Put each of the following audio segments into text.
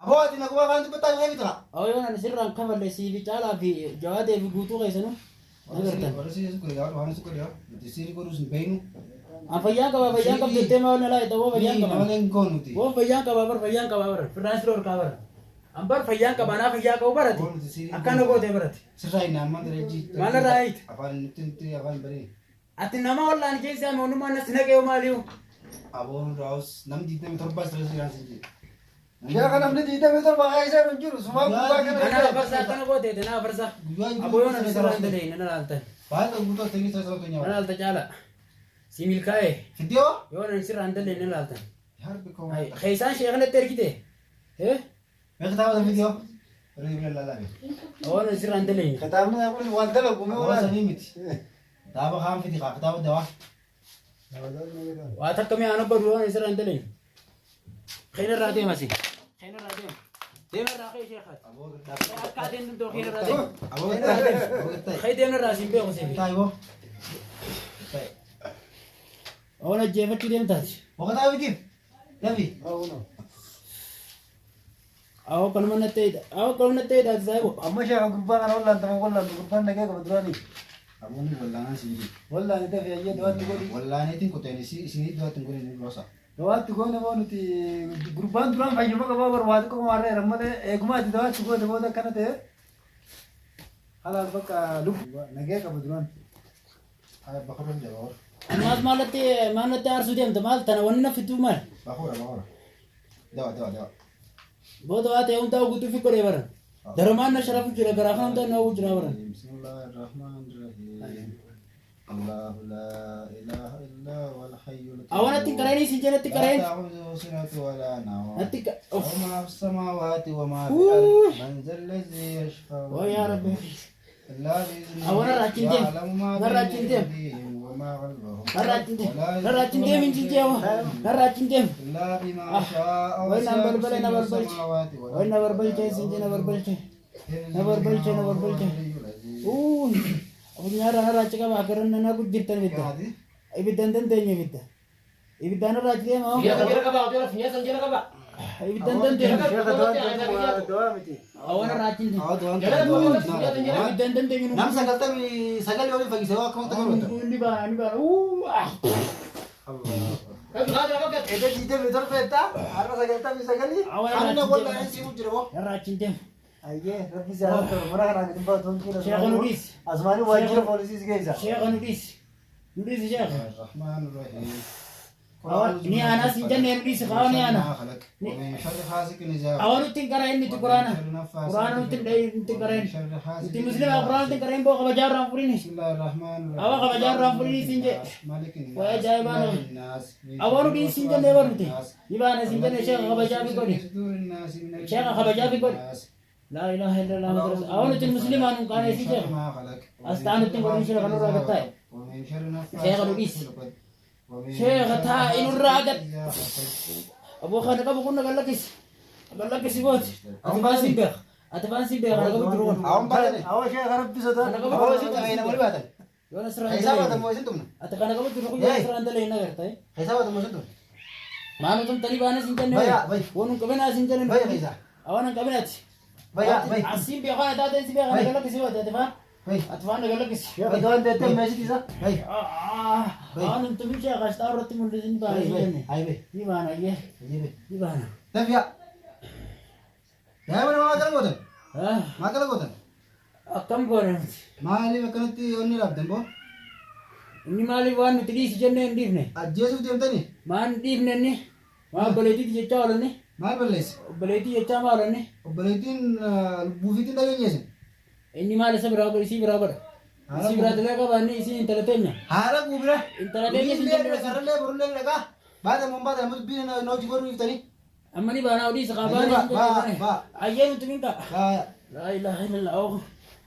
Aboo ati naguma afaan dubbataa hin eegdura. Awwa yoon ani sirraan kafalle siifi caalaa fi jawaadee fi guutuu keessanuu na gartan. Warra sirii godhe yaa waan si godhe nuti sirii godhuus hin beeknu. An fayyaan qabaa fayyaan qabdu jettee maal na laayita woo fayyaan qabaa. Malee hin goonu nuti. Woo fayyaan qabaa bar fayyaan qabaa bar firraan sirra ol kaa bar. An bar fayyaan qabaa naa fayyaa qabu barate. Woo nuti sirii Akkana gootee barate. Sirraa hin ammaan darajii. Maal irraa hiite? Afaan nuti nuti afaan hin banine. Ati nama wallaan keessaa moonummaan nas naqee maaliyu? Aboo nu raawus namni 27 sirra sirraan sin jedhe. Sheekha namni 27 keessa hin jiru. Sumaa gubbaa kana Ana afarsaa akkana gooteete na afarsaa. Guyyaa Aboo yoon ani sirraa hin dandeenye na laaltan. Baay'ee guutuu ta'ee sirra sirra Na nyaata. laalta caala. Si milkaa'e Fiddiyoo? yoon ani sirraa hin dandeenye na laaltan. Harbi koo. Keessaan sheeknatti ergite. Eh? Mee kitaaba fiddiyoo? Riibna lalabe. Yoon ani sirraa hin dandeenye. Kitaabni kun waan dalagu mee Aboo waan. sanii miti. Kitaaba kaan fidi kaa kitaaba dawaa. Waa takka mi'aan obbo yoon ani sirraa hin dandeenye. Keenya irraa deema si. Keenya irraa deema. Deema irraa kee sheekaati. Aboo Akka ateen danda'u keenya irraa deema. Aboo gattaa. Aboo gattaa. Kee deemna irraa siin beeku si. Gattaa iboo. Gattaa. Oon ajjeefachuu deemtaati. Boqotaa fitiif. Dafi. Awwa kanuma natti hidha. Awwa kanuma natti hidha saayibo. Amma sheekha gubbaa kana wallaantamu wallaantu gubbaan nagee qaba duraanii. Aboonni wallaanaa siin jedhe. Wallaani dafee ayyee dawaatti godhi. Wallaaneetiin kuteen isinii du'aatti hin godhin rosa. Dawaatti goone moo nuti gurbaan duraan fayyuma qabaa bar waa xiqqoo maarra jiran malee eeguma ati dawaatti goote booda akkana ta'e. Halaal bakka lubbu nagee qaba duraan. Haa bakka jaba warra. Ammaas maalatti maalatti aarsuu deemta maal tana wanni na fiduu maal? Bakuura bakuura. Dawa dawa dawa. Booda waa ta'e hundaa guutuu fi godhee baran. Darumaan na sharafu jira garaa kan hundaa na jira baran. Bismillahirrahmanirrahim. Allahu la ilaha illa huwal hayyul qayyum. Awwa natti hin qareen isin jalatti qareen. La ta'khudhuhu sinatun wa la nawm. Natti of. Wa ma fis samawati wa ma fil Uuuy. ardi. Man zal ladhi yashfa'u Oo yaa Rabbi. illa bi'izni. Awwa narraa achi hin deemu. Ya'lamu ma Narraa achi hin bayna deemu. aydihim wa ma khalfahum. Narraa achi hin deemu. Wa la Narraa achi hin deemu hin jijjiiramu. Narraa achi hin deemu. إلا بما Ah. شاء Wayi na وسع balbala na كرسيه balbalche. السماوات Wayi na والأرض balbalche isin jee na balbalche. Na balbalche na balbalche. Uuuy. Abunyarraa narraa achi qaba akka na na gujjirtan ibidda. Ibidda hin dandeenye ibidda. Ibidda narraa achi deema. Ibidda hin dandeenye. Sheekha dawaan dawaa miti. Awwa narraa achi hin deemu. Ibidda hin dandeenye nu. Nam 99 olin fayyise waa akkam takka godhatan. Ni baana ni baana. Uu ah. Eda 27 jettaa har'a 99. Awwa Ani narraa na achi hin wallaan deemu. simu jira boo. Narraa achi hin deemu. Ayyee rabbi si haa ta'u mana kanaan gadi baatu wanti Sheekha nu dhiisi. Asmaanii waajjira poolisiis geessa. Sheekha nu dhiisi. Nu dhiisi sheekha. الرحمن الرحيم. Ni aanaa siin jennee nu dhiisi kaa ni aanaa. ومن شر حاسد إذا Awwa nutti hin qara'in nuti quraana. Quraana nutti hin dhayin nutti hin qara'in. Nuti muslima quraana nutti hin qara'in boo kabajaa irraan furini. بسم الله الرحمن الرحيم. Awwa kabajaa irraan furini siin jee. مالك الناس Waa ajaa'ibaa إله nama. الناس من Awwa nu شر dhiisi siin الوسواس jennee bar nuti. الناس. Ni baana siin jennee sheekha kabajaa fi godhi. صدور الناس من الجنة Sheekha kabajaa fi godhi. والناس. Laa ilaaha illallah Muhammad rasul. Awwa nuti muslimaa nu qaanee siin ومن شر sheekha. ما خلق. As ta'an nutti hin godhin sheekha nurraa gad taa'e. ومن شر نفاثات Sheekha nu dhiisi. في العقد. ومن Sheekha شر taa'i حاسد nurraa gad. إذا حسد. Aboo kana qabu kun na gallakkisi. Gallakkisi booti. Ati baan siin beeka. Ati baan siin beeka. Kana qabu jiru kun. Awwan baatane. Awwa sheekha rabbi sodaadhu. Kana qabu Awwan isin xameena wali baatan. Yoon asirraa hin Keessaa baatan dalayne. moo isin tumna? Ati kana qabu jiru kun yoon asirraa hin dalayne agarta. Keessaa baatan moo isin tumna? Maal utum tarii baana siin jenne. Baya, bay. Waan hin qabinaa siin jenne. Baya keessaa. Awwan hin qabinaati. Baya, bay. Asiin beekaa na taateen si beekaa na Bay. gallakkisi booti ati faan. Bay. Ati faan na gallakkisi. Sheekha dawaan deettee meeshiti isa. Bay. Bay. Awwan hin tumin sheekha asxaa irratti mul'isin baana Bay, siin bay. jenne. Hay, bay. Ni baana ayyee. Hayyee, bay. Ni baana. Dafiya. Yaa mana maa kana gootan? Maa kana gootan? Akkam goone nuti. Maaliif akkanatti onni dhaabdan boo? Inni maaliif waan nuti dhiisi jennee hin dhiifne? Ajjeesuuf deemtanii? Maan hin dhiifne inni? Maa obboleettiiti jechaa oolanne? Maal balleesse? Obboleettii jechaa maal oolanne? Obboleettiin lubbuufiitiin dhageenyeessin. Inni maal isa biraa godha? Isii biraa godha. Isii biraa dalaa qaba inni isiin intala teenya. Haala guubira. Intala teenya siin Illee jennee. sararlee borullee dhaqaa. Baata moo baata amma dubbiin na hojii godhuu dhiiftanii. Amma ni baanaa odii isa qabaa Ba, ba, ba. Ayyee nuti minka. Baaya. Laa ilaaha illallah.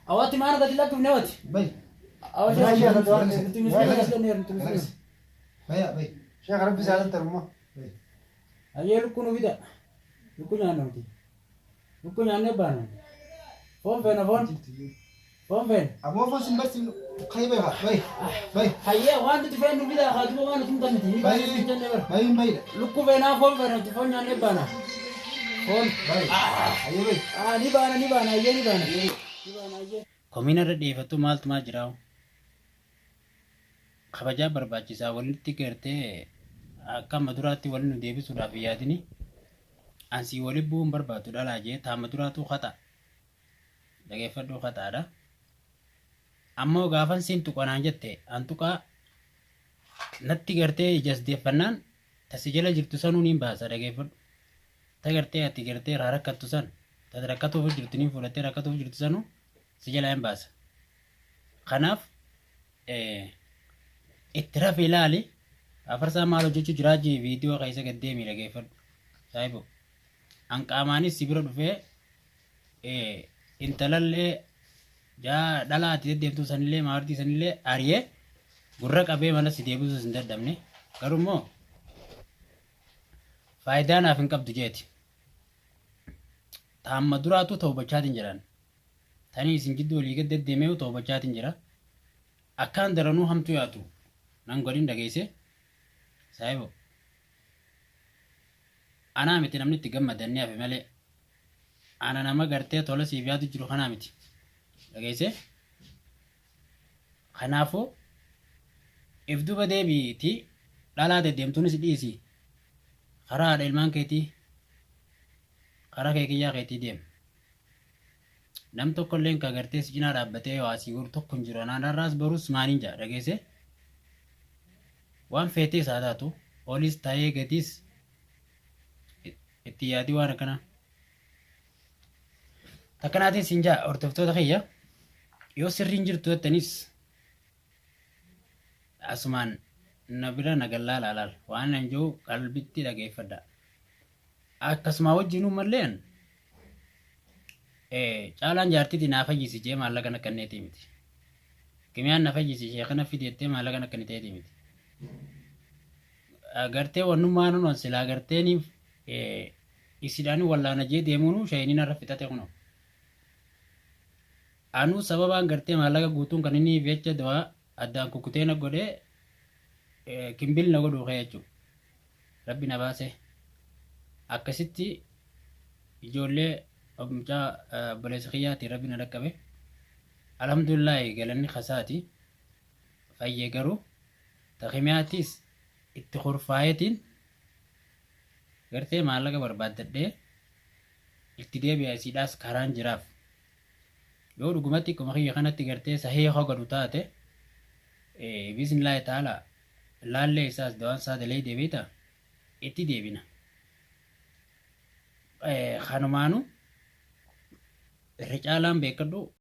Awwaatti maana gadi lakkifne wati. Bay. Awwa Sheekha dawaan nuti muslima jennee nuti muslima. Baya, bay. Sheekha rabbi si haa ta'u. Bay. Ayyee lukkuu nu fida. Lukkuu nyaanna nuti. Lukkuu nyaannee baana. Foon feena foon. Foon feena. Aboo foon sin barsiifnu. Kai bay haa. Bay. Bay. Hayyee waan nuti feenu nu fida haa duuba waan nuti hin taane. Bay. Jennee bara. Bay hin bayda. Lukkuu feenaa foon feena nuti foon nyaannee baana. Foon. Bayi. Ayyee bayi. Ah, ni baana ni baana ayyee ni baana. Ni baana ayyee. Komiin irra dhiyeeffattu maaltu maal jiraa? Kabajaa barbaachisaa walitti gartee akka amma duraatti waliin nu deebisuudhaaf yaadini. Ansii waliin bu'uun barbaadu dhalaa jee taama duraatu haxa. Dhageeffadhuu haxaadha. Ammoo gaafan siin tuqanaan jette an tuqaa natti gartee ijas deeffannaan tasi jala jirtu sanuu niin baasa dhageeffadhu. Ta gartee ati gartee irraa rakkattu san ta rakkatuuf jirtu niin fudhattee rakkatuuf jirtu sanuu si jalaa hin baasa. Kanaaf itti rafi ilaali. Afarsaa maal hojjechuu jiraa jee viidiyoo keessa gad deemii dhageeffadhu. Saahibo. An qaamaanis si bira dhufee intalallee jaa dhalaa ati deddeemtuu sanillee maawartii sanillee ari'ee gurra qabee mana si deebisuus hin dadhabne. Garuu immoo faayidaa naaf hin qabdu jeeti. Taamma duraatu toobachaatiin jedhan. Tanii isin jidduu walii gad deddeemee toobachaatiin jira. Akkaan daranuu hamtuu yaatu nan godhin dhageesse. Saahibo. Anaa miti namni itti gammadannee hafe malee. Ana nama gartee tola siif yaadu jiru kanaa miti. Dhageesse. Kanaafuu if duba deebiitii dhalaa deddeemtuunis dhiisi. Karaa haadha ilmaan keetii karaa kee kiyyaa keetii deem. Nam tokko illee kan gartee si cinaa dhaabbatee waa sii godhu tokko hin jiru. Anaan har'aas barus maaniin jaa dhageesse. Waan feetees haa taatu olis ta'ee gadiis itti yaadii waan akkanaa. Takkanaatiin siin jaa hordoftoota kiyya yoo sirriin jirtu jettanis asumaan na bira na gallaa laal waan an jiru qalbitti dhageeffadha. Akkasuma wajjinuu malleen caalaan jaartiiti naa fayyisi jee maallaqa na kenneetii miti. Kimiyaan na fayyisi ishee kana fidi jettee maallaqa na kenniteetii miti. Gartee wannummaa nuun silaa garteeniif isidhaan wallaana jee deemuun shayiniin irra fixate kunoo. Anuu sababaan gartee maallaqa guutuun kan inni jecha du'aa addaan kukkutee na godhee kimbil na godhuu kee jechuudha. Rabbi na baase. Akkasitti ijoollee mucaa obboleessa kiyyaatiin rabbi na dhaqqabe. Alhamdulillahi galanni kasaati. Fayyee garuu takimiyaatiis itti kurfaayetiin gartee maallaqa barbaaddadhee itti deebi'a isiidhaas karaan jiraaf. Yoo dhugumatti akkuma kiyya kanatti gartee sahee godhu taate bismillaahi ta'ala laallee isaas dawaan isaa dalee deebiita itti deebina. Kanumaanu irra caalaan beekadhu.